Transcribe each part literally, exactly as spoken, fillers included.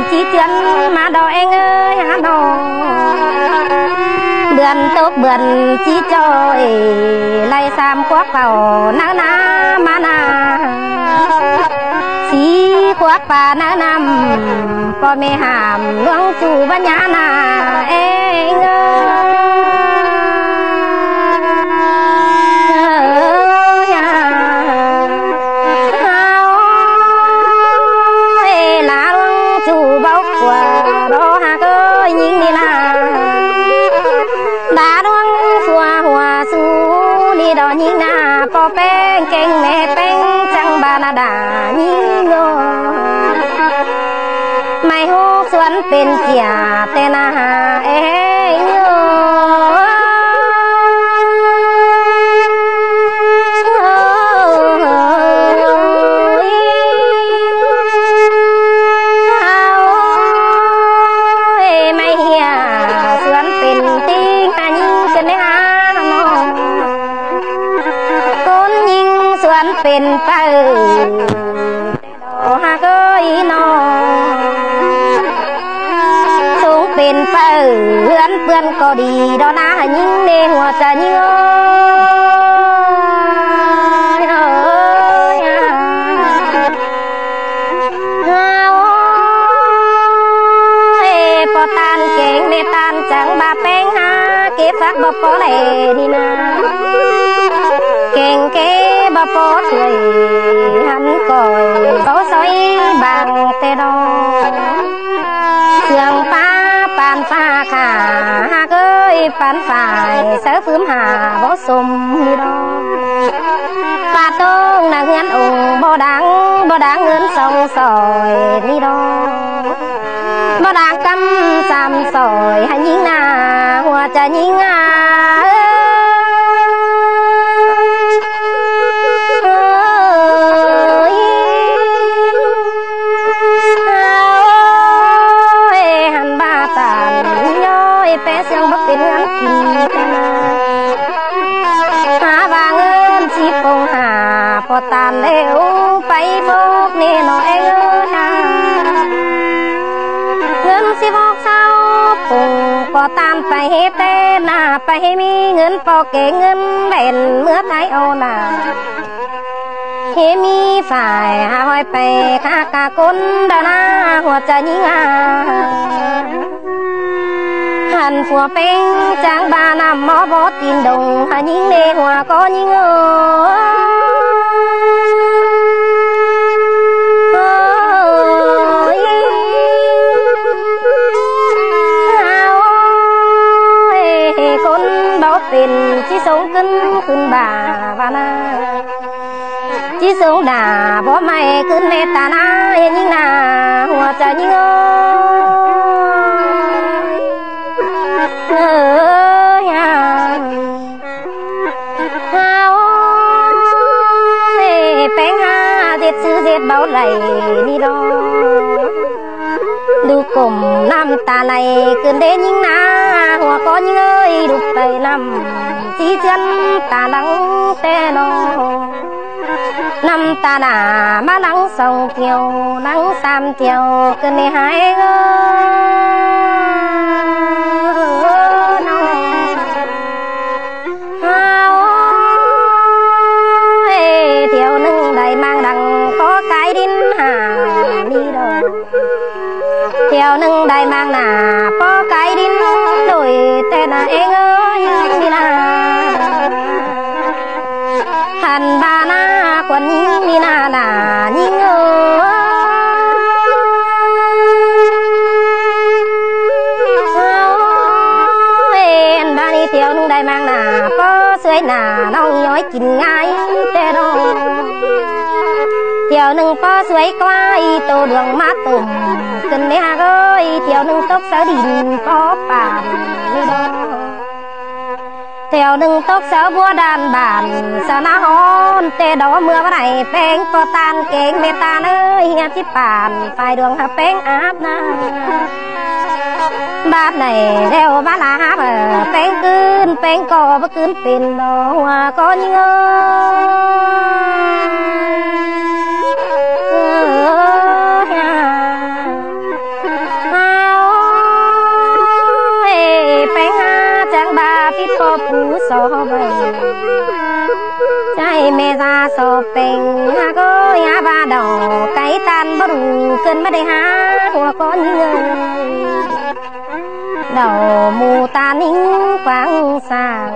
ꞌchí ꞌchướn ꞌmá đo ꞌeng ơi hả đo. Bươn tốc bươn ꞌchí ꞌchoi, lai sam khuốp khảu náo ná ꞌmá ná. Sí khuốp pá náo năm, ꞌpo ꞌme hảm ꞌluống ꞌchu bá nhá ná ꞌeng ơi. Ơ, ya. Hao ơi, ꞌlạ ꞌluống ꞌchu báu ꞌquá đo hả ꞌcọ ꞌnhính ꞌnị ná. Đa ꞌluống ꞌsua hua sú ꞌnị đo ꞌnhính ná, ꞌpo ꞌpéng kéng ꞌme ꞌpéng chắng ba ná đa ꞌnhính ꞌnớ. Mai hốc suốn pên sia ꞌtẹ ná hả ꞌeng ơi. Hao ơi, mai hia suốn pên ꞌtếng hả ꞌnhính ꞌchớ ꞌnị hả ꞌnọ. ꞌCốn ꞌnhính suốn pên pay. Đo hả ꞌcọ ꞌnị ꞌnọ. Sống pên pay ꞌhướn ꞌpươn ꞌcọ đi đo ná hả ꞌnhính ꞌnê hua ꞌchạ ꞌnhính ơi. Ơi, ơi, ơi. Hao ơi, ꞌpo ꞌtan kéng ꞌme ꞌtan chắng ba ꞌpéng hả, kếp phák báu ꞌpo đảy ꞌnị ná. Kéng kếp báu ꞌpo thuổi, hẳn khỏi báu soi bang ꞌtẹ đo. Sương pá pán phák hả, hả ꞌcọ pán phải, sáư phưm hả báu sôm ꞌnị đo. Pá tông ná ꞌhướn ủng báu đáng, báu đáng ꞌngớn song sỏi ꞌnị đo. Báu đáng ꞌcắm sam sỏi hả ꞌnhính ná, hua ꞌchạ ꞌnhính ná. Ơi, hẳn ba ꞌtan ꞌnhói ꞌpé sương báu pên ꞌhướn kin. Hả ba ꞌngớn sí pông hả, ꞌpo ꞌtan ꞌlẹo pay phốc ꞌnê ꞌnọ ꞌeng ơi hả. ꞌNgớn sí phốc sáu pông, ꞌpo ꞌtan pay hê ꞌtẹ ná, pay hê ꞌmí ꞌngớn ꞌpo kê ꞌngớn đen ꞌmứa Thái au ná. Hê ꞌmí phải hả ꞌhọi pay khá cá ꞌcốn đa ná hua ꞌchạ ꞌnhính ná. Hẳn phua ꞌpéng chắng ba năm ꞌmo báu tin đồng hả ꞌnhính ꞌnê hua ꞌcọ ꞌnhính ơi. Ơi. Hao ơi, ꞌcốn báu pên ꞌchí sống ꞌcứn ꞌcứn ba ba ná. ꞌChí sống đả báu ꞌmạy ꞌcứn ꞌme ꞌta ná, ê ꞌnhính ná, hua ꞌchạ ꞌnhính ơi. Ơ, ya. Hao ơi, ꞌpéng hả ꞌdệt sư ꞌdệt báu đảy ꞌnị đo. Đu cốm năm ꞌta đảy ꞌcứn đế ꞌnhính ná, hua ꞌcọ ꞌnhính ơi, đu pay năm ꞌchí ꞌchướn ꞌta lăng ꞌtẹ ꞌnọ. Năm ꞌta đả ꞌmá lăng song thiêu, lăng sam thiêu, ꞌcứn đế hả ꞌeng ơi. Hao ơi, thiêu ꞌnưng đảy mang đăng ꞌpo cái đin hả ꞌnị đo. Thiêu ꞌnưng đảy mang ná ꞌpo cái đin đuổi ꞌtẹ ná ꞌeng ơi ꞌnị ná. Hẳn ba ná khuôn ꞌnhính ꞌnị ná đa ꞌnhính ơi. Hao ơi, hẳn ba ꞌnị thiêu ꞌnưng đảy mang ná ꞌpo suối ná ꞌnọng ꞌnhói kin ꞌngai ꞌtẹ ꞌnọ. Thiêu ꞌnưng ꞌpo suối ꞌquá ꞌi tô đuông ꞌmá tôm, ꞌcứn đế hả ơi, thiêu ꞌnưng tốc sáư đin ꞌpo pản ꞌnị đo. Thiêu ꞌnưng tốc sáư búa đan bản, sáư ná hón ꞌtẹ đo ꞌmưa bá đảy ꞌpéng ꞌpo ꞌtan kéng ꞌme ꞌtan ơi, hia ꞌchí pản phải đuông hả ꞌpéng áp ná. Bát đảy ꞌlẹo bá ná hả ꞌpéng ꞌcứn, ꞌpéng ꞌcọ báu ꞌcứn pên đo hua ꞌcọ ꞌnhính ơi. Ơ, ya. ꞌcọ phủ so ꞌvạy. Chai ꞌme da so peng ha ꞌcọ ya ba đỏ cái tan báu ꞌcứn báu đảy ha ꞌhua ꞌcọ ꞌnị ꞌnớ. Đỏ mù ta ꞌnịnh quảng sang.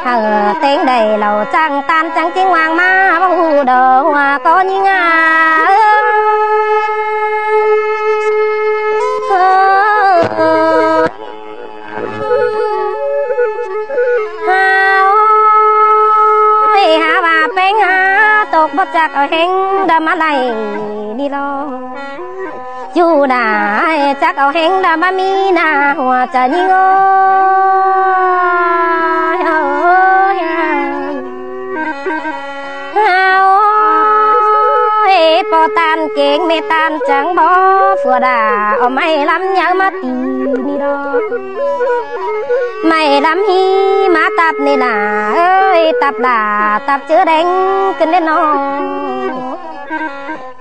Hảư ꞌtếng đảy lảu chắng tan chắng chính hoang ꞌmá báu đỏ ꞌhua ꞌcọ ꞌnị ꞌnớ. Ha ơi, ha ba peng ha tốc báu chắc au ꞌhéng đa ꞌmá đảy ꞌnị lo. Chu đa chắc au ꞌhéng đa ꞌmá ꞌmí ꞌná ꞌhua chaư ꞌnị ơi. Ơ, ơ, ha ơi, ꞌpo tan kéng ꞌme tan chắng bók phua đa au ꞌmạy ꞌlắm nháư ꞌmá ti ꞌnị lo. ꞌMạy ꞌlắm ꞌhí ꞌmá ꞌtặp ꞌnị ꞌná ơi, ꞌtặp đa ꞌtặp ꞌchớ đeng ꞌcứn đé ꞌnọ.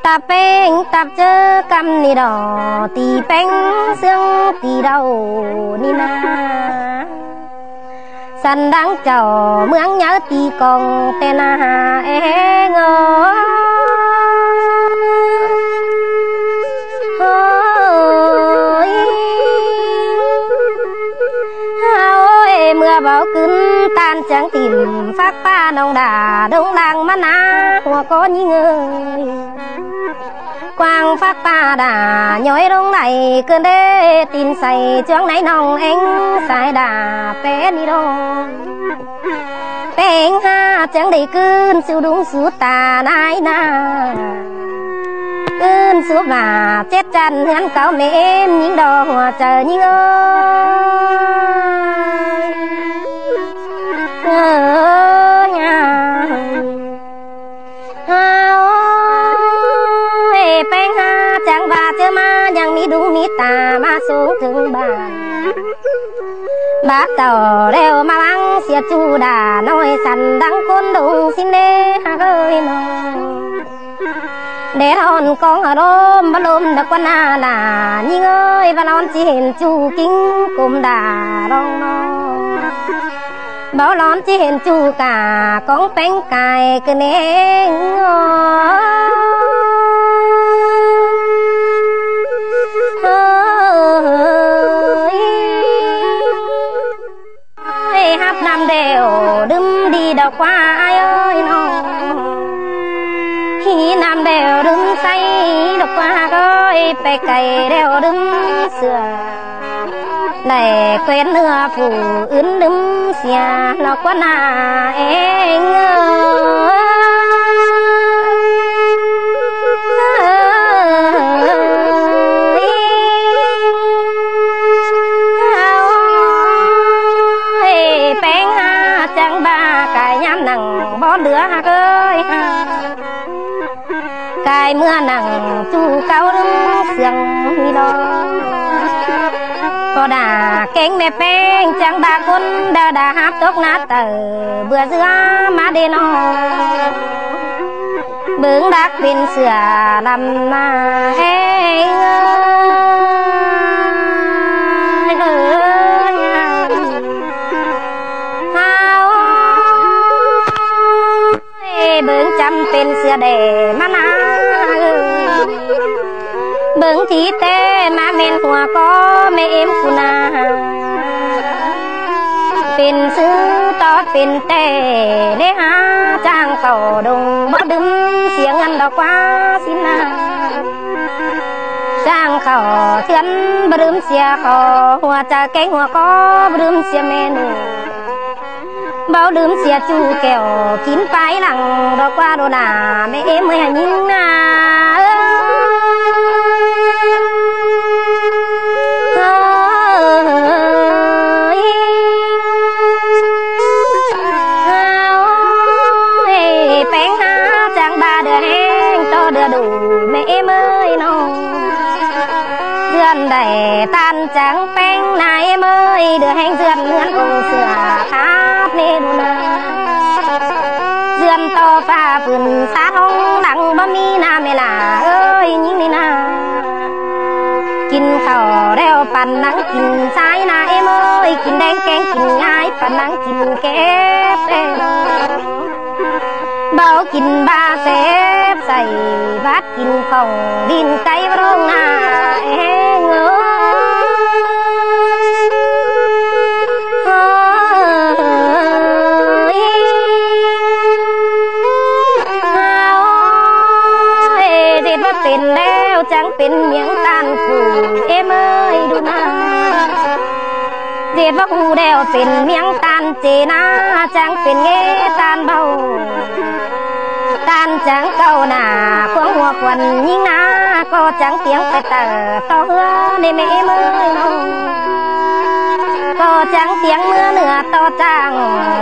ꞌTặp peng ꞌtặp ꞌchớ ꞌcắm ꞌnị đỏ, ti peng ꞌsướng ti đau ꞌnị ꞌná. Săn đăng chảu ꞌmướng nháư ti cong ꞌtẹ ꞌná ꞌhéng ơi. Ơ ơi, ꞌmưa báu ꞌcứn tan chắng tìm phác ꞌpa ꞌnọng đa đông lăng ꞌmá ꞌná ꞌhua ꞌcọ ꞌnị ơi. Quảng phác ꞌpa đa nhói đông đảy ꞌcứn đé tin say chướng nảy ꞌnọng ꞌhéng sai đa pé ꞌnị đô. Peng ha chắng đảy ꞌcứn su đúng su ta nái ꞌná. ꞌCứn su ba chết chăn ꞌhướn cáu ꞌme ꞌếm ꞌnhính đo ꞌhua chaư ꞌnị ơi. Ơ, ơ, nha. Ha ơi, peng ha chắng ba ꞌchớ ꞌmá ꞌnhắng ꞌmí đúng ꞌmí ta ꞌmá sung thứng bản. Bác tỏ đeo ꞌmá báng sia chu đa ꞌnọi săn đăng ꞌcốn đông ꞌsịn đé ha ơi ꞌnọ. Đé ꞌhọn cóng hả ꞌlốm báu ꞌlốm đa ꞌquá ꞌná đa ꞌnhính ơi, báu ꞌlón ꞌchí hên chu kính cốm đa ꞌlóng ꞌnọ. Báu ꞌlón ꞌchí hên chu cả cóng peng cai ꞌcứ ꞌnê. Ơi, hắp năm đeo đứm đi đa ꞌquá ải ơi ꞌnọ. Hí năm đeo đứm say đa ꞌquá ơi, pé cai đeo đứm sửa. Đảy quên ꞌnưa phủ ứn đứm sia ꞌnọ ꞌquá ꞌná ꞌhéng ơi. Ơi, peng ha chắng ba cai ꞌnhám nẳng bó lứa hả ơi. Cai ꞌmưa nẳng chu cáu đứm siêng ꞌnị lo. ꞌCọ đa kéng ꞌme peng chắng ba ꞌcốn đa đa hắp tốc ꞌná tở bưa dưa ꞌmá đê ꞌnọ. Bớng đắc pên sửa lăm ꞌná ꞌhéng ơi. Hao ơi, bớng chăm pên sia đẻ ꞌmá ꞌná. Bớng thí ꞌtẹ ꞌmá ꞌmen ꞌhua ꞌcọ ꞌme ꞌếm cu ꞌná. Pên sư tót pên ꞌtẹ ꞌlế há chang khảu đông báu đứm sia ꞌngớn đa ꞌquá ꞌsịn ꞌná. Chang khảu ꞌchướn báu đứm sia khảu, ꞌhua chaư kéng ꞌhua ꞌcọ báu đứm sia ꞌme ꞌnị. Báu đứm sia chu kẻo kín pái lăng đa ꞌquá đô đa ꞌme ꞌếm ơi hả ꞌnhính ꞌná. Ơi, ơi, peng ha chắng ba đưa ꞌhéng ꞌto đưa đủ ꞌme ꞌếm ơi ꞌnọ. Dưa đảy tan chắng peng ꞌná ꞌếm ơi, đưa ꞌhéng dưa ꞌhướn ꞌcốn sửa khắp ꞌnê đu ꞌná. Dưa ꞌto pha pưn sá ꞌhóng lăng báu ꞌmí ꞌná ꞌme ꞌlạ ơi ꞌnhính ꞌnị ꞌná. Kin khảu đeo păn nắng kin sai ꞌná ꞌếm ơi, kin đeng kéng kin ꞌngai păn ꞌnăng kin kép ꞌtẹ, báu kin ꞌva sép sai, bát kin khong đin cáy ꞌva ꞌlống na ꞌeng ới. Ôi, ꞌdệt ꞌva pên ꞌlẹo chắng pên ꞌmiếng ꞌtan phủ, ꞌếm ới đu na. ꞌDệt ꞌva ꞌhụ ꞌlẹo pên ꞌmiếng ꞌtan ꞌchế na, chắng pên ꞌnghé ꞌtan báu. ꞌTan chắng cáu na, khuống hua khuôn ꞌnhính na, ꞌcọ chắng tiếng pay ꞌtạu tó ꞌhứa ꞌnị ꞌmé ꞌếm ới ꞌnọ. ꞌCọ chắng tiếng ꞌmứa ꞌnưa tó chắng,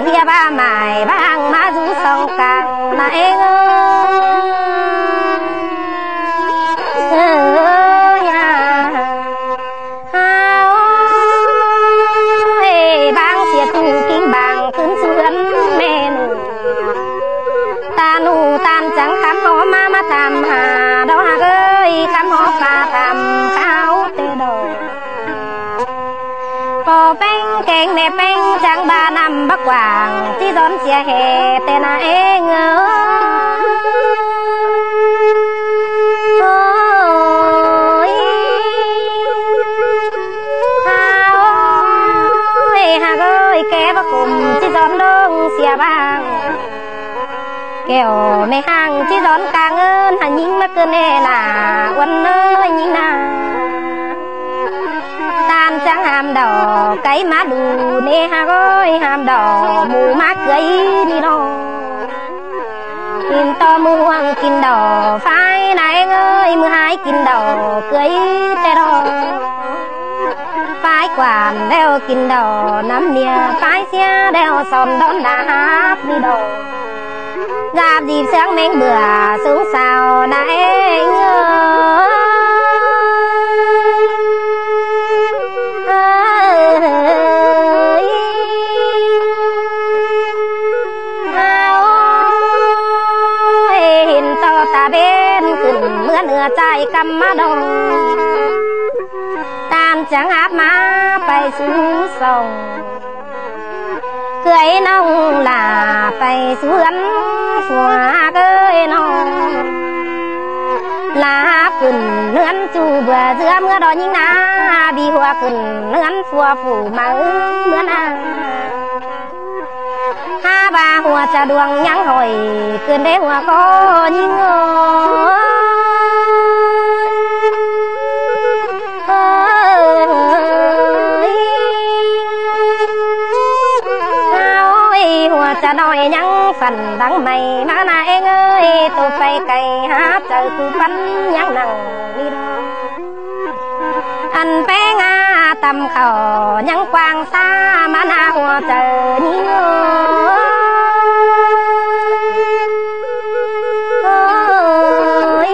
ꞌviạk ꞌva mai ꞌváng ꞌmá dú song cang na ꞌeng ới. Ơ, ơ, ya. Hao ơi, ꞌváng sia ꞌchu kin bang ꞌcứn ꞌsướng ꞌmé ꞌnụ. ꞌTan ꞌnụ ꞌtan chắng khắm ók ꞌmá ꞌmá tham ha, đó ꞌhặc ơi, khắm ók ꞌva tham kháo ꞌtẹ đó. ꞌPo ꞌpéng kéng ꞌmẹ ꞌpéng chắng ꞌva năm báu quảng, ꞌchí dón sia ꞌhế ꞌtẹ na ꞌeng ới. Ôi, hao ơi, ꞌhặc ơi, ké báu cốm ꞌchí dón ꞌlống sia bang. Kéo ꞌmẹ ꞌháng ꞌchí dón cang ơn ha ꞌnhính ꞌmá ꞌcứn ꞌnê na, ꞌuôn ơi ꞌnhính na. ꞌTan chắng ham đỏ cáy ꞌmá đu ꞌnê ꞌhặc ơi, ham đỏ mú ꞌmá cưới ꞌnị ꞌnọ. ꞌHịn tó ꞌmự ꞌhuống kin đỏ phái na ꞌeng ơi, ꞌmự ꞌhại kin đỏ cưới ꞌtẹ đó. Phái quản ꞌlẹo kin đỏ năm nia, phái sia ꞌlẹo son đón đa háp đi đó. Dạp dịp ꞌsướng ꞌmếng bưở súng sao na ꞌeng ới. Ơ, ơ, ơ, ơ, ꞌhịn tó ta bên ꞌcứn ꞌmứa ꞌnưa ꞌchái căm ꞌmá đó. ꞌTan chắng háp ꞌmá pay sú song. Cưới ꞌnọng ꞌlạ pay sú ꞌhướn phua ꞌhặc ơi ꞌnọ. ꞌLạ háp ꞌcứn ꞌhướn ꞌchu bưở ꞌdứa ꞌmứa đó ꞌnhính na, bi hua ꞌcứn ꞌhướn phua phủ máư ꞌmứa na. Hák ꞌva hua ꞌchạ đuang ꞌnhắng hỏi, ꞌcứn đé hua ꞌcọ ꞌnhính ơi. Ơi. Ôi, hua ꞌchạ ꞌnọi ꞌnhắng phăn đắng may ꞌmá na ꞌeng ơi, tô pay cay háp chaư ꞌcứ ꞌphắn ꞌnhắng nẳng đi đó. Ăn ꞌpéng a tăm khảu ꞌnhắng quang sa ꞌmá na hua chaư ꞌnhính ơi. Ôi,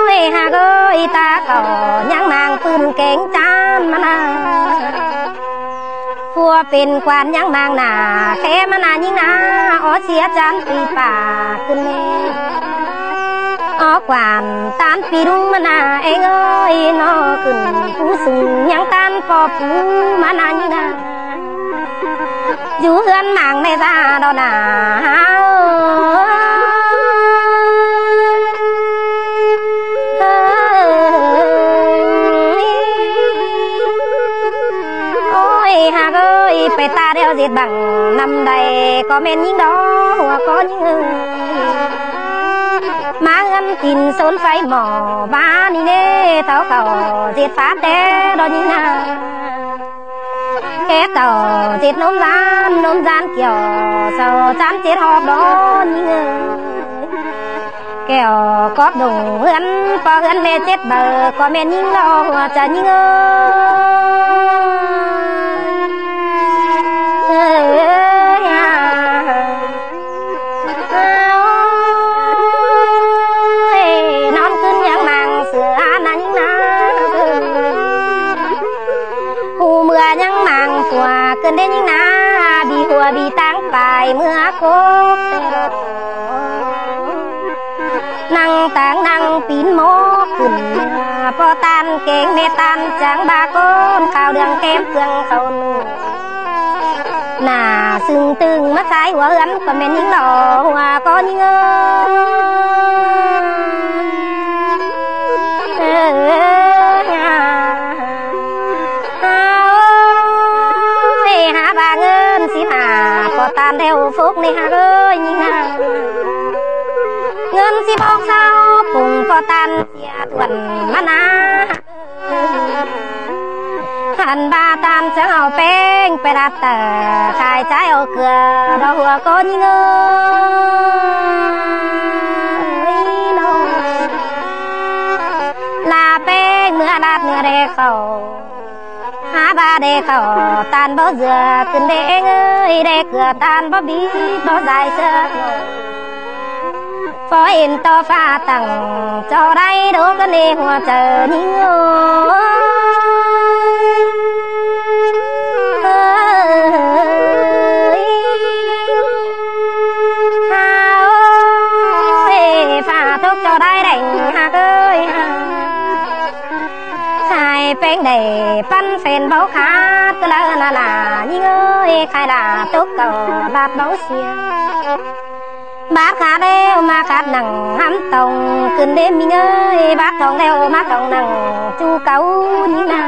ơi, ꞌhặc ơi, ta khảu ꞌnhắng mang ꞌpưn kéng ꞌchán ꞌmá na. Phua pên quan ꞌnhắng mang na, khék ꞌmá na ꞌnhính na, ók sia ꞌchán pi pả ꞌcứn ꞌmé. Ók quan ꞌtan pi ꞌlung ꞌmá na, ꞌeng ơi, ꞌnọ ꞌcứn phú sưng ꞌnhắng ꞌtan ꞌpo pú ꞌmá na ꞌnhính na. Dú ꞌhướn mang ꞌmẹ da đó na. Ôi, ꞌhặc ơi, pay ta đeo ꞌdệt bang năm đảy ꞌcọ ꞌmen ꞌnhính đó, hua ꞌcọ ꞌnhính ơi. ꞌMá ꞌhướn tin sốn pháy mỏ ꞌva ꞌnị ꞌnê, tháu khảu ꞌdệt phá té đó ꞌnhính na. Ké tỏ ꞌdệt ꞌnốm ꞌdán, ꞌnốm ꞌdán kiẻo, sau ꞌchán chết hóp đó ꞌnhính ơi. Kiẻo cóp đủng ꞌhướn ꞌpo ꞌhướn ꞌmẹ chết báu, ꞌcọ ꞌmen ꞌnhính lo hua ꞌchạ ꞌnhính ơi. Ơi, ơi, ơi. Ôi, ꞌnón ꞌcứn ꞌnhắng mang sửa ꞌnhính na. Hú ꞌmưa ꞌnhắng mang phua ꞌcứn đé ꞌnhính na, bi hua bi ꞌtáng pay ꞌmưa cốc. Năng ꞌtáng năng pín mốc ꞌcứn, ꞌpo ꞌtan kéng ꞌmẹ ꞌtan chắng ba ꞌcốn khảu đường kem phương khảu nụ. Nả sưng tưng ꞌmá thái hua ꞌhướn ꞌcọ ꞌmen ꞌnhính lo hua ꞌcọ ꞌnhính ơi. Ơ, ha. Hao ơi, há ꞌva ꞌngớn síp hả, ꞌcọ ꞌtan đeo phốc ꞌnị hák ơi ꞌnhính ha. ꞌNgớn síp ốc sáu pung ꞌcọ ꞌtan sia tuần ꞌmắn na. Hăn ꞌva ꞌtan chắng au ꞌpéng pay lát tả, khai ꞌchái au ꞌcưa đo hua ꞌcọ ꞌnhính ơi. Lả ꞌpéng ꞌmứa lát ꞌnứa đe khảu. Há ꞌva đe khảu ꞌtan báu dưa ꞌcứn đe ꞌeng ơi, đe ꞌcưa ꞌtan báu bí báu dai ꞌsứa. Phó ên ꞌto ꞌphạ tẳng ꞌchọ đảy đố ꞌcứn đe hua chaư ꞌnhính ơi. Hao ơi, ꞌphạ tốc ꞌchọ đảy đẻng hák ơi. Khai ꞌpéng đảy ꞌpắn phén báu khát ꞌcứ ꞌlạ nả nả ꞌnhính ơi, khai lả tốc cảu bát báu sia. Bát khát ꞌlẹo ꞌmá khát nẳng hăm tỏng ꞌcứn đe ꞌmí ơi, bát tỏng ꞌlẹo ꞌmá tỏng nẳng ꞌchu cáu ꞌnhính nả.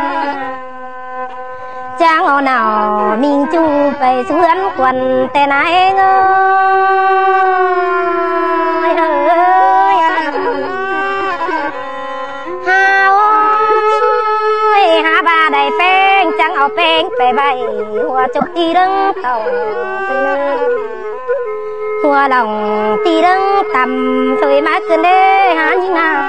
Chắng au nảo ꞌminh ꞌchu pay ꞌsứ ꞌhướn khuôn ꞌtẹ nả ꞌeng ơi. Ơi, ơi, ơi. Hao ơi, há ꞌva đảy ꞌpéng chắng au ꞌpéng pay ꞌvạy hua chốc ti ꞌlớng tỏng pay nả. Hua lòng ti ꞌlớng tăm thôi ꞌmá ꞌcứn đe hả ꞌnhính nả.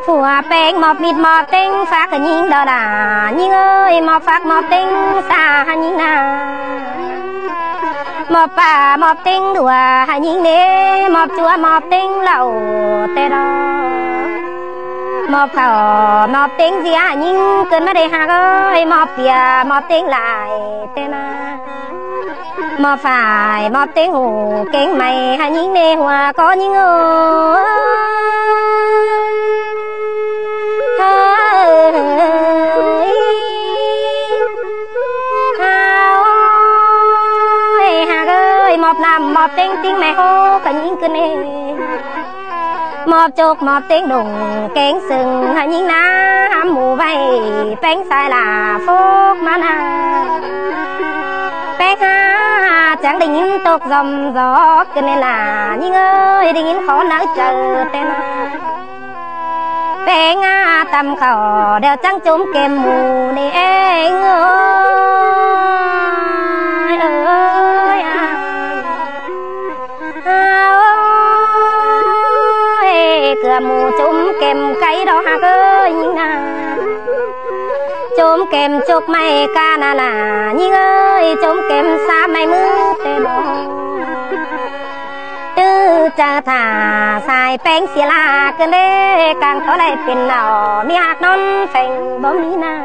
Phua ꞌpéng ꞌmọp mít ꞌmọp ꞌtếng phák hả ꞌnhính đo đả ꞌnhính ơi, ꞌmọp phák ꞌmọp ꞌtếng sa hả ꞌnhính nả. ꞌMọp pả ꞌmọp ꞌtếng đua hả ꞌnhính đe, ꞌmọp ꞌchua ꞌmọp ꞌtếng lảu ꞌtẹ đo. ꞌMọp khảu ꞌmọp ꞌtếng sia hả ꞌnhính ꞌcứn ꞌmá đe hák ơi, ꞌmọp pia ꞌmọp ꞌtếng lai ꞌtẹ nả. ꞌMọp phải ꞌmọp ꞌtếng hủ kéng may hả ꞌnhính đe hua ꞌcọ ꞌnhính ơi. Ơi, hao ơi, hák ơi, ꞌmọp năm ꞌmọp ꞌtếng ꞌtếng may hô ꞌcọ ꞌnhính ꞌcứn đe. ꞌMọp chốc ꞌmọp ꞌtếng đủng kéng sưng hả ꞌnhính nả, hăm mủ ꞌvạy ꞌpéng sai lả phốc ꞌmá nả. ꞌPéng hả chắng đảy ꞌnghín tốc dom dốc ꞌcứn đe lả ꞌnhính ơi, đảy ꞌnghín khó nả chaư ꞌtẹ nả. ꞌPéng hả tăm khảu đeo chắng chốm kem mủ ꞌnị ꞌeng ơi. Ơi, ơi, à. Hao ơi, ꞌcưa mủ chốm kem cáy đo hák ơi ꞌnhính nả. Chốm kem chốc ꞌmạy cá nả nả ꞌnhính ơi, chốm kem sa ꞌmạy ꞌmứ ꞌtẹ đo. ꞌTứ chaư thả sai ꞌpéng sia ꞌlạ ꞌcứn đe, cang tó đảy pên nảo ꞌmí hák ꞌnón pheng báu ꞌmí nả.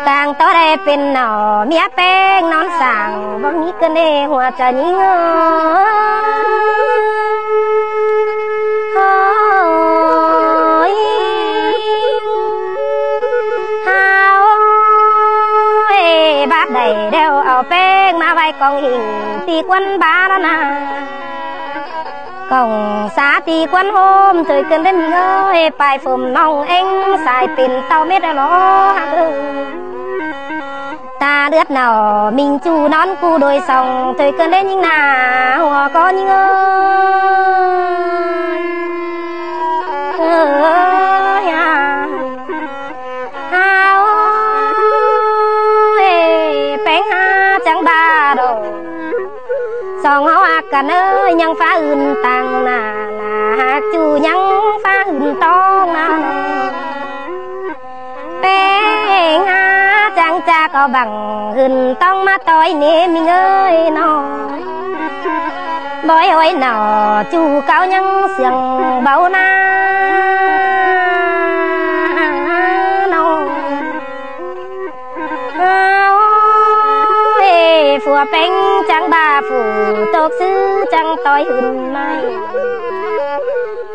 Cang tó đảy pên nảo ꞌmí ꞌpéng ꞌnón sảng báu ꞌmí ꞌcứn đe hua chaư ꞌnhính ơi. Ơi, hao ơi, bát đảy đeo au ꞌpéng ꞌmá ꞌvạy cong ꞌhịnh ti ꞌquan bát nả. Cong sa ti ꞌquan ꞌhôm thôi ꞌcứn đe ꞌmí ơi, pay phôm ꞌnọng ꞌeng sai pên tau mết lo hák ơi. Ta ꞌlượt nảo ꞌminh ꞌchu ꞌnón ꞌcu đôi song thôi ꞌcứn đe ꞌnhính nả hua ꞌcọ ꞌnhính ơi. Ơi, à. Hao ơi, ꞌpéng hả chắng ꞌva đo. Song hảư hák căn ơi, ꞌnhắng phá ưn tang nả, nả hák ꞌchu ꞌnhắng phá ưn tong nả. ꞌPéng hả chắng chả có bằng ưn tong ꞌmá ꞌtoi ꞌnị ꞌminh ơi ꞌnọ. Bói ꞌhới nả ꞌchu cáu ꞌnhắng siêng báu nả ꞌnọ. Ơi, phua ꞌpéng chắng ꞌva phủ tốc ꞌsứ chắng ꞌtoi ưn ꞌmạy.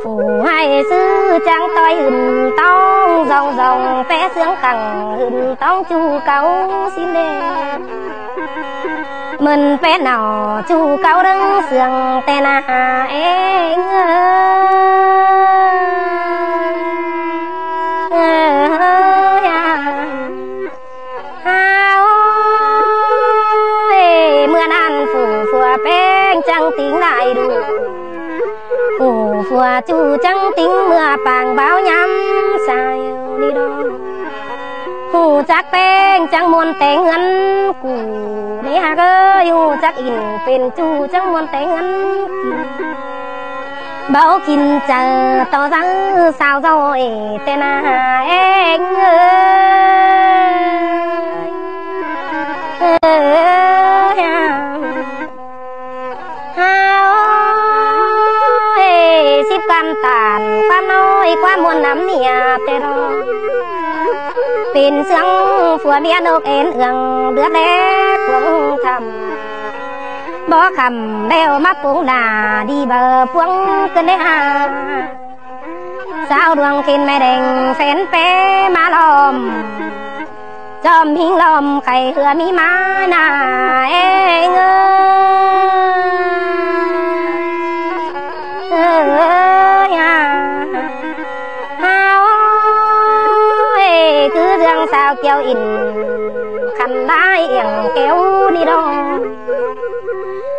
Phủ ꞌhại ꞌsứ Chắng ꞌtoi hưn ꞌtóng dong dong, pé ꞌsướng khẳng hưn ꞌtóng ꞌchu cáu ꞌsịn đê. ꞌMơn pé nỏ ꞌchu cáu đớng ꞌsướng ꞌtẹ nả ꞌeng ơi. Hao ơi, ꞌmưa ꞌnặn phủ phua ꞌpéng chắng tính lai đu. Phủ phua ꞌchu chắng tính ꞌmưa pang báo nhắm sai đi đó. Hảư chắc ꞌpéng chắng ꞌmuôn té ꞌngớn củ. ꞌNị ꞌhặc ơi, hảư chắc ỉn pên ꞌchu chắng ꞌmuôn té ꞌngớn. Báu kin chaư ꞌto dáng sao dâu ê ꞌtẹ nả ꞌeng ơi. Hao ơi, síp căn tản ꞌquám ꞌnọi ꞌquám ꞌmuôn ꞌnặm ꞌnị ꞌtẹ ꞌnọ. Pên ꞌsướng phua ꞌmía ꞌnộc ên ương đứa bé cuông thăm. Báu khắm ꞌlẹo ꞌmá pung đa đi báu pung ꞌcứn đé ha. Sao đuông khen mẹ đeng phén pé ꞌmá ꞌlóm. Chom ꞌhính ꞌlóm khay hưa ꞌmí ꞌmá nả ꞌeng ơi. Ơ, ơ, ya. Hao ơi, cứ ꞌdương sao kiêu ỉn khăn đai iẻng kéo ꞌnị đó.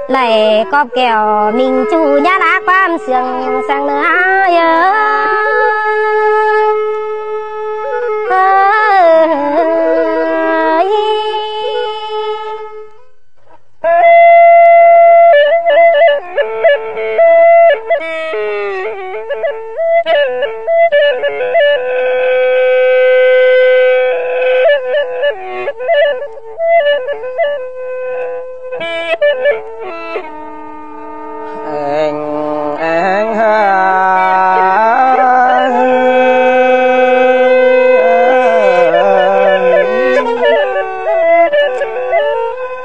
Lai cóp kẻo ꞌminh ꞌchu nhá ꞌlạ ꞌquám ꞌsướng sang ꞌnớ ơi.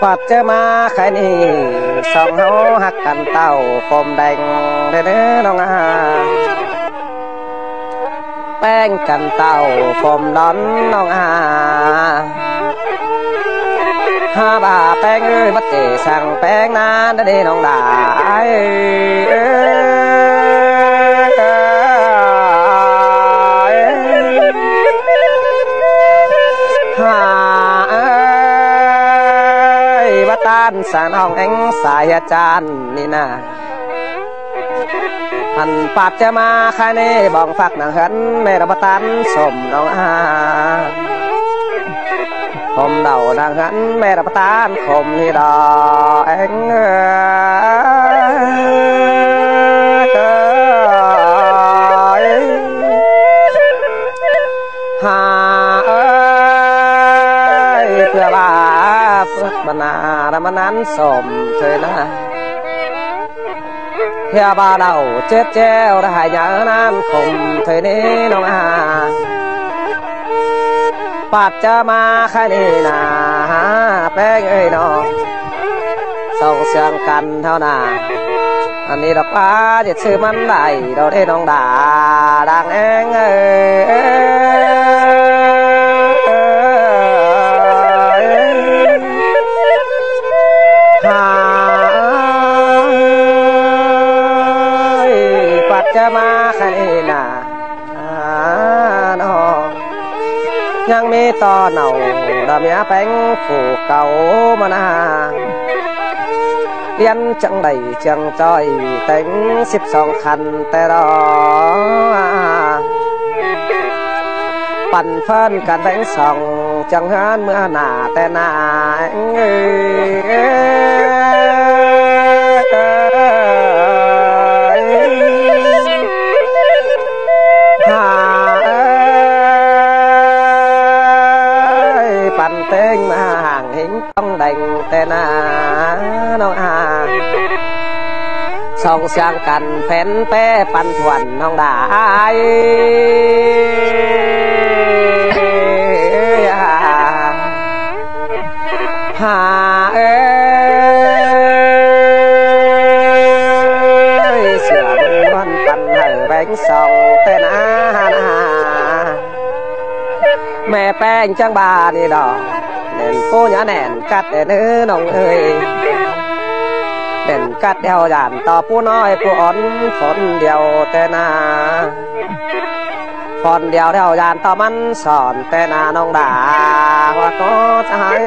ꞌPặp ꞌchớ ꞌmá khái ꞌnị, song ꞌháu ꞌhặc căn ꞌtạu khôm đeng đé ꞌnớ ꞌnọng a. ꞌPéng căn ꞌtạu khôm đón ꞌnọng a. Ha ꞌva ꞌpéng ơi, bắt ꞌchớ sang ꞌpéng ꞌnặn đé ꞌnọng đa. Ha ơi, bắt ꞌtan sang ꞌnọng ꞌeng sai hia chan ꞌnị nả. Ăn ꞌpặp ꞌchớ ꞌmá khái ꞌnị bong phak nẳng ꞌhướn ꞌmẹ ꞌlạ ꞌpặp ꞌtan sôm ꞌnọng a. Khôm đau nẳng ꞌhướn ꞌmẹ ꞌlạ ꞌpặp ꞌtan khôm ꞌnị đó ꞌeng ơi. Ha ơi, ꞌpưa ꞌva phước băn na ꞌlạ ꞌmắn ꞌnặn sôm thôi nả. Hia ꞌva đau chết chéo đã hại nhớ ꞌnặn khôm thôi ꞌnị ꞌnọng a. ꞌPặp ꞌchớ ꞌmá khái ꞌnị nả, ꞌpéng ơi ꞌnọ. Song ꞌsướng căn ꞌháu nả. Ăn ꞌnị đọc ꞌva ꞌdệt ꞌsứ ꞌmắn lai đó đé ꞌnọng đa đang ꞌeng ơi. Ha ơi, ꞌpặp ꞌchớ ꞌmá khái ꞌnị nả. A, ꞌnọ. ꞌNhắng ꞌmí ꞌto nảu đa ꞌmía ꞌpéng phủ cáu ꞌmá nả. Điên chắng đảy chắng ꞌchoi téng síp song khăn ꞌtẹ đó. Păn ꞌphớn căn ꞌpéng song chắng ꞌhướn ꞌmưa nả ꞌtẹ nả. Ha ơi, păn ꞌtếng ꞌmá hang ꞌhính ꞌtóng đeng ꞌtẹ nả ꞌnọng a. Song ꞌsướng căn phén pé păn thuan ꞌnọng đa ai. Ha ơi, sửa ꞌmắn păn hảư ꞌpéng song ꞌtẹ nả. ꞌMẹ ꞌpéng chắng ꞌva ꞌnị đo, ꞌnẹn ꞌpú nhá ꞌnẹn cắt ꞌnị ꞌnớ ꞌnọng ơi. ꞌNẹn cắt ꞌlẹo dản ꞌto ꞌpú ꞌnọi ꞌpú ón phón điêu ꞌtẹ ꞌna. Phón điêu ꞌlẹo dản ꞌto ꞌmắn sỏn ꞌtẹ ꞌna ꞌnọng đa ꞌhọa ꞌcọ ꞌchái.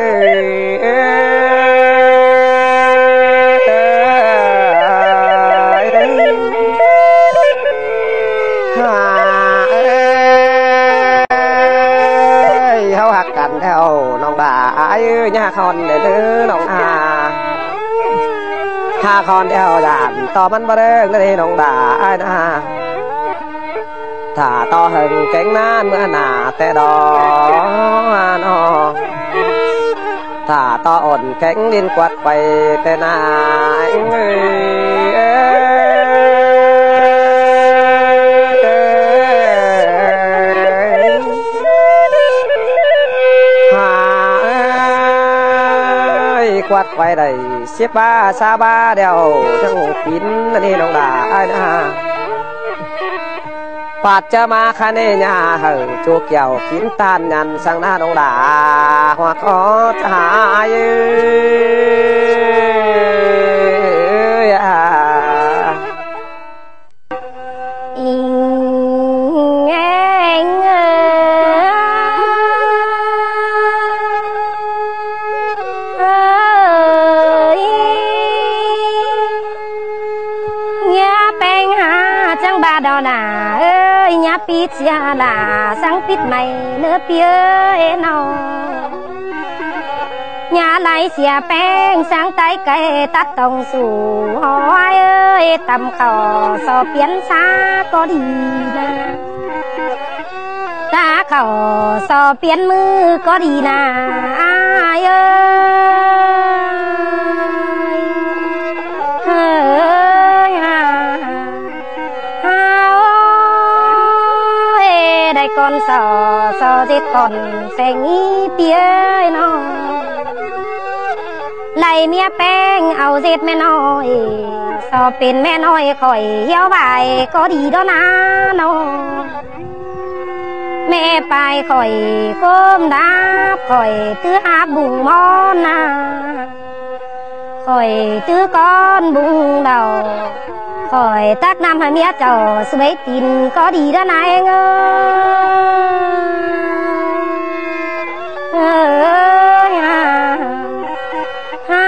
ꞌHáu ꞌhặc căn ꞌlẹo ꞌnọng đa ải ơi, ꞌnhá ꞌhặc hỏn ꞌnị ꞌnớ ꞌnọng a. ꞌHặc hỏn ꞌlẹo dản ꞌto ꞌmắn báu đơng ꞌnị ꞌnọng đa ải ꞌna. Thả ꞌto hơng kéng ꞌnán ꞌmứa ꞌna ꞌtẹ đo ꞌno. Thả ꞌto ổn kéng ꞌlịn quạt quay ꞌtẹ ꞌna. Hà ơi, quạt quay đảy síp ꞌva sa ꞌva ꞌlẹo chắng ꞌhụ pín ꞌnị ꞌnọng đa ải ꞌna. Pát ꞌchớ ꞌmá khá ꞌnị ꞌnhá hảư ꞌchu kiẻo pín ꞌtan nhẳn săng ꞌna ꞌnọng đa ꞌhọa ꞌcọ ꞌchái. Ơi, ꞌnhá ꞌpéng ha chắng ꞌva đo ꞌna ơi, ꞌnhá pít sia đa săng pít mai ꞌnớ ꞌpi ơi ꞌno. ꞌNhá lai sia ꞌpéng săng tai cai tắt tỏng su ꞌhọi ơi, tăm khảu so piến sa ꞌcọ đi ꞌna. Ta khảu so piến ꞌmự ꞌcọ đi ꞌna ải ơi. Ơi, ơi, ơi, đảy ꞌcọn so, so ꞌdệt ꞌcọn seng ꞌnị ꞌpi ơi ꞌno. Đảy ꞌmía ꞌpéng au ꞌdệt ꞌme ꞌnọi, so pên ꞌme ꞌnọi khỏi hiếu vai ꞌcọ đi đo ꞌna ꞌno. ꞌMẹ pay khỏi ꞌcốm đáp khỏi ꞌtứ áp bung ꞌmón ꞌna. Khỏi ꞌtứ ꞌcón bung đau, khỏi tắc ꞌnăm hảư ꞌmía chảu su báy tin ꞌcọ đi đa ꞌna ꞌeng ơi. Ơi, ha, ha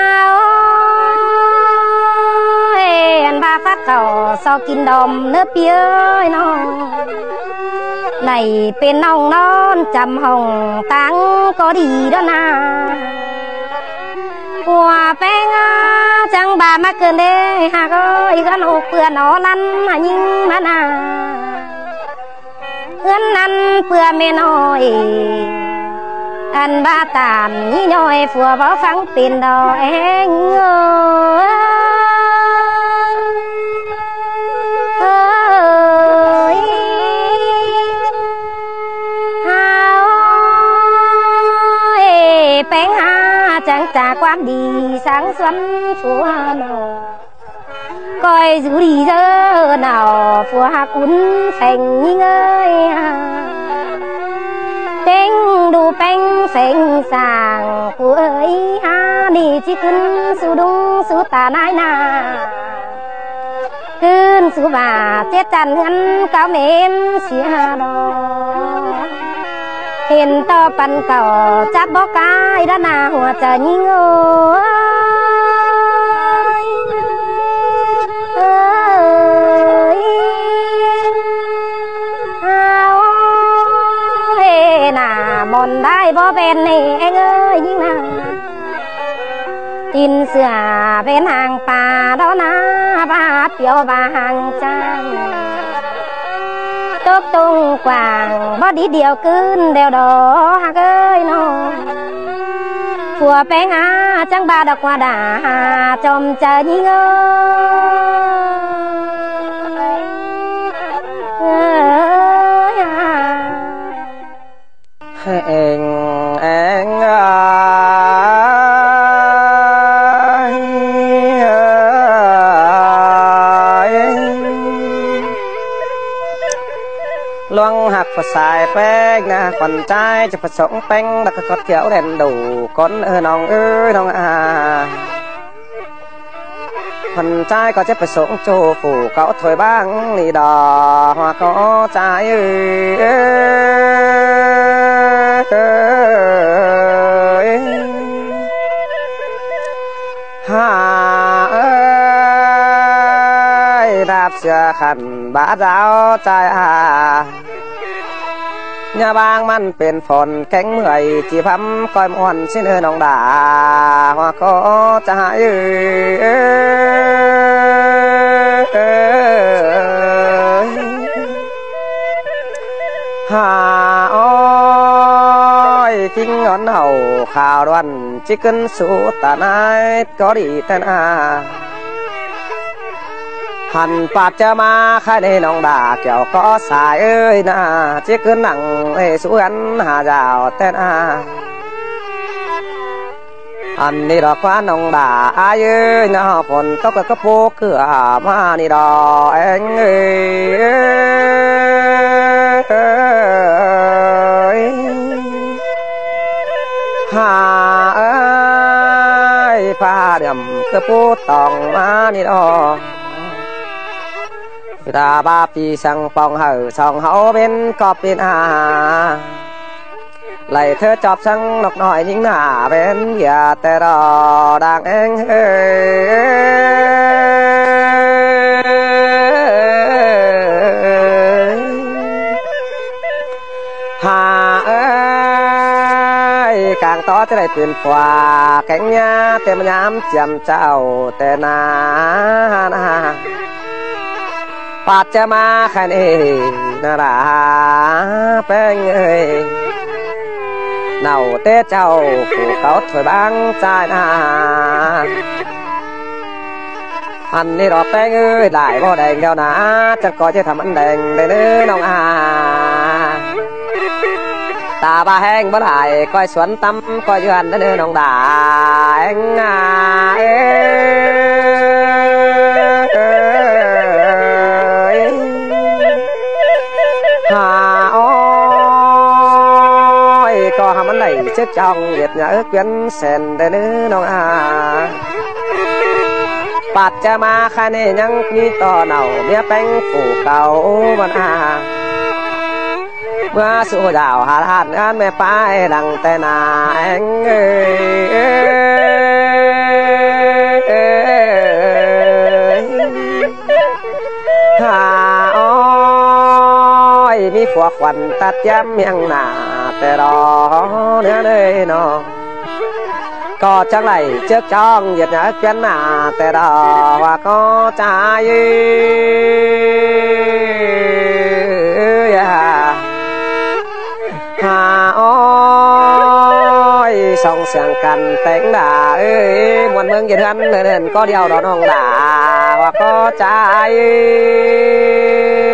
ơi, ăn ꞌva phát khảu so kin đom ꞌnớ ꞌpi ơi ꞌno. Đảy pên ꞌnọng ꞌnón chăm hỏng ꞌtáng ꞌcọ đi đa ꞌna. Pua ꞌpéng a, chắng ꞌva ꞌmá cơn đé ꞌhặc ơi, ꞌhướn ꞌhụ ꞌpưa ꞌno lăn hả ꞌnhính ꞌmá ꞌna. ꞌHướn ꞌnặn ꞌpưa ꞌme ꞌnọi, ăn ꞌva tản ꞌnhí ꞌnọi phua báu phắng pên đo ꞌeng ơi. Ơi, ha ơi, ꞌpéng ha chắng chả ꞌquám đi sáng xuân phua ꞌno. ꞌCoi dú đi ꞌdớ nảu phua ꞌhặc ún pheng ꞌnhính ơi ha. ꞌTếng đu ꞌpéng pheng sang phua ơi ha, ꞌnị ꞌchí ꞌcứn sú đúng sú ta nái na. ꞌCứn sú ꞌva chết chăn ꞌhướn cáo mến sia đo. Hên ꞌto păn cảu chắp bó cai đá na hua chaư ꞌnhính ơi. Ơi, ao, hê nả mòn đai bó ꞌven nê ꞌeng ơi ꞌnhính na. Tin sửa ꞌven hàng pà đó na, ba piếu ba hàng trang. Tốc tung quảng bó đi điêu cưn đeo đó ꞌhặc ơi ꞌno. Phua ꞌpéng a chắng ba đọc qua đà hà chòm chaư ꞌnhính ơi. Ơi à. Eng, eng, ơi. Luông ꞌhặc Pă sai péng ꞌna, khuôn ꞌchái ꞌchí pă sông péng, đa ꞌcọ khót kiẻo đen đủ, ꞌcốn ơi ꞌnọng ơi ꞌnọng a. Khuôn ꞌchái ꞌcọ ꞌchí pă sông ꞌchu phủ cáu thôi bang ꞌnị đo, hua ꞌcọ ꞌchái ơi. Hà ơi, đạp sia khăn bá giáo ꞌchái a. ꞌNhá bang ꞌmắn pên phôn kéng ꞌmưa ꞌchí phắm ꞌcoi ꞌmuôn ꞌsịn ơi ꞌnọng đa, hua ꞌcọ ꞌchái ơi. Hà ơi, ꞌkhính ón hảư khao đuôn ꞌchí ꞌcứn sú ta ꞌnái ꞌcọ đi ꞌtẹ ꞌna. Hăn pát ꞌchớ ꞌmá khái ꞌnị ꞌnọng đa kiẻo ꞌcọ sai ơi ꞌna, ꞌchí ꞌcứn nẳng ê sú ăn hà dao ꞌtẹ ꞌna. Ăn ꞌnị đo ꞌquá ꞌnọng đa ai ơi ꞌna, phôn tốc ꞌcọ pú ꞌcứa ꞌmá ꞌnị đo ꞌeng ơi. Hà ơi, pha đăm ꞌcọ pú tỏng ꞌmá ꞌnị đo. Ta ba pi săng pong hảư song hảư bến cọp bến a. Lạy ꞌthớ chóp săng ꞌnộc ꞌnọi ꞌnhính nả bến ꞌviạk ꞌtẹ đo đang ꞌeng ơi. Hà ơi, cang tó ꞌchí đảy pên pua kéng ꞌnhá ꞌtẹ ꞌmá ꞌnhám chiêm chảu ꞌtẹ ꞌna ꞌna. Pát ꞌchớ ꞌmá khái ꞌnị ꞌna đa péng ơi. Nảu té chảu phủ cáu thôi bang ꞌchái ꞌna. Ăn ꞌnị đo péng ơi, lai báu đeng đeo ꞌna, chắng ꞌcoi ꞌchí thăm ăn đeng đe ꞌnớ ꞌnọng a. Ta ba ꞌhéng báu lai ꞌcoi suôn tăm ꞌcoi dưa ăn đe ꞌnớ ꞌnọng đa ꞌeng a. Ơi. Hà ơi, ꞌcọ hăm ăn đảy ꞌchớ chong ꞌviạk ꞌnhá ước ꞌviến sen đe ꞌnớ ꞌnọng a. Pát ꞌchớ ꞌmá khái ꞌnị ꞌnhắng ꞌmí ꞌto nảu ꞌmía péng phủ cáu ꞌmắn a. ꞌMưa sú dao hả ꞌlạ ăn ꞌmá pay lăng ꞌtẹ ꞌna ꞌeng ơi. Hà ơi, ꞌmí phua khuôn tắt tiám ꞌmiếng ꞌna ꞌtẹ đo ꞌnớ ꞌnới ꞌnọng. ꞌCọ chắng đảy ꞌchớ chong ꞌviạk ꞌnhá ꞌviến ꞌna ꞌtẹ đo hua ꞌcọ ꞌchái ơi. Hà ơi, song siang căn téng đa ơi, ꞌmuôn ꞌmướng ꞌdệt ꞌhướn ꞌnớ ꞌnớ ꞌcọ điêu đo ꞌnọng đa hua ꞌcọ ꞌchái ơi.